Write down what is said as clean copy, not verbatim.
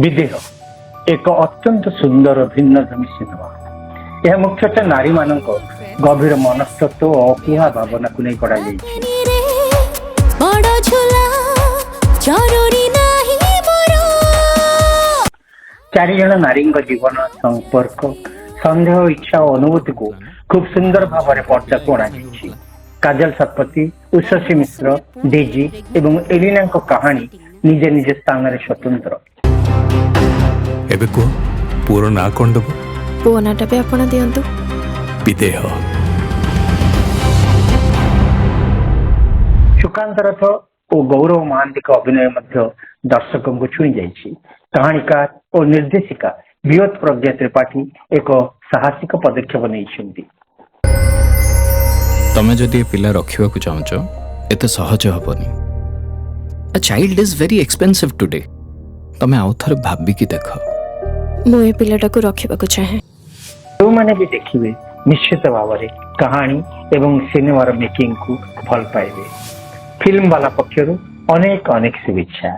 ବିଦେହ ଏକ ଅତ୍ୟନ୍ତ ସୁନ୍ଦର ଭିନ୍ନଧର୍ମୀ ସିନେମା। ଏହା ମୁଖ୍ୟତଃ ନାରୀମାନଙ୍କ ଗଭୀର ମନସ୍ତତ୍ଵ ଓ ଅକୁହା ଭାବନାକୁ ନେଇ ଗଢ଼ାଯାଇଛି। ରେ ବଡ଼ ଝୁଲା, ଜରୁରୀ ନାହିଁ ମୋର। ଚାରିଜଣ ନାରୀଙ୍କ ଜୀବନ, ସମ୍ପର୍କ, ସନ୍ଦେହ, ଇଚ୍ଛା ଓ ଅନୁଭୂତିକୁ ଖୁବ୍ ସୁନ୍ଦର ଭାବରେ ପର୍ଦ୍ଦାକୁ ଅଣାଯାଇଛି। କାଜଲ ଶତପଥୀ, ଉଷସୀ ମିଶ୍ର, ଡେଜି ଏବଂ ଏଲିନାଙ୍କ କାହାଣୀ ନିଜ ନିଜ ସ୍ଥାନରେ ସ୍ୱତନ୍ତ୍ର। ଏବେ କୁହ, ପୁଅର ନାଁ କଣ ଦେବ? ପୁଅ ନାଁଟା ବି ଆପଣ ଦିଅନ୍ତୁ। ବିଦେହ। ସୁକାନ୍ତ ରଥ ଓ ଗୌରବ ମହାନ୍ତିଙ୍କ ଅଭିନୟ ମଧ୍ୟ ଦର୍ଶକଙ୍କୁ ଛୁଇଁ ଯାଇଛି। କାହାଣୀକାର ଓ ନିର୍ଦ୍ଦେଶିକା ବିୟତ ପ୍ରଜ୍ଞା ତ୍ରିପାଠୀ ଏକ ସାହସିକ ପଦକ୍ଷେପ ନେଇଛନ୍ତି। ତମେ ଯଦି ଏ ପିଲା ରଖିବାକୁ ଚାହୁଁଛ, ଏତେ ସହଜ ହବନି। A child is very expensive today. ତମେ ଆଉ ଥରେ ଭାବିକି ଦେଖ। ମୁଁ ଏ ପିଲାଟାକୁ ରଖିବାକୁ ଚାହେଁ। ଯେଉଁମାନେ ବି ଦେଖିବେ, ନିଶ୍ଚିତ ଭାବରେ କାହାଣୀ ଏବଂ ସିନେମାର ମେକିଂକୁ ଭଲ ପାଇବେ। ଫିଲ୍ମ ବାଲା ପକ୍ଷରୁ ଅନେକ ଅନେକ ଶୁଭେଚ୍ଛା।